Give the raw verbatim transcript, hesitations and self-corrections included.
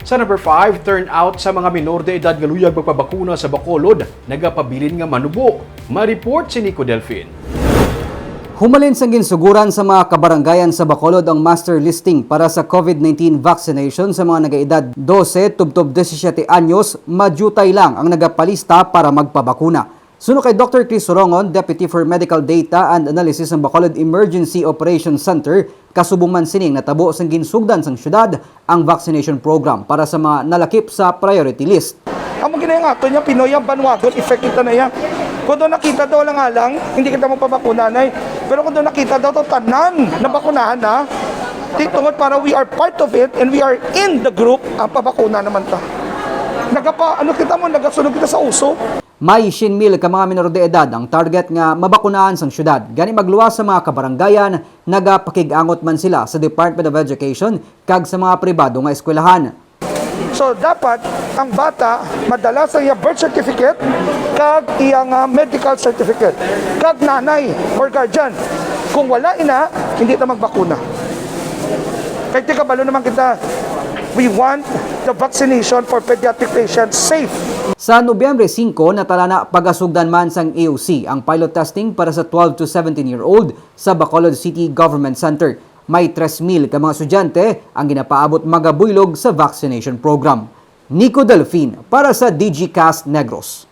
Sa number five, turnout sa mga minor de edad nga luyag magpabakuna sa Bacolod nagapabilin nga manubo. May report si Nico Delfin. Humalin sang ginsuguran sa mga kabarangayan sa Bacolod ang master listing para sa COVID nineteen vaccination sa mga nagaedad dose tubtob disisiete anyos, madiyutay lang ang nagapalista para magpabakuna. Suno kay Doctor Chris Sorongon, Deputy for Medical Data and Analysis sang Bacolod Emergency Operations Center, kasubong man sini ang natabo sang ginsugdan sang syudad ang vaccination program para sa mga nalakip sa priority list. Ang mga ginayang ato niya, Pinoy, ang banwagon effect kita na yan. Kung doon nakita daw lang alang, hindi kita magpabakuna na eh. Pero kung doon nakita daw to tanan, nabakunahan na, di tungod para we are part of it and we are in the group, ang pabakuna naman ta. Nagapa, ano kita mo, nagasunod kita sa uso. May siyam mil ka mga minor de edad ang target nga mabakunahan sang syudad. Gani magluwas sa mga kabarangayan, nagapakig-angot man sila sa Department of Education kag sa mga pribado nga eskwelahan. So dapat ang bata madala sa iya birth certificate kag iya nga medical certificate kag nanay or guardian. Kung wala ina, hindi ta magbakuna. Kay tigabalo naman kita, we want the vaccination for pediatric patients safe. Sa Nobyembre singko, natala na pagasugdan man sang A O C ang pilot testing para sa twelve to seventeen year old sa Bacolod City Government Center. May tres mil ka mga estudyante ang ginapaabot magabuylog sa vaccination program. Nico Delfin para sa Digicast Negros.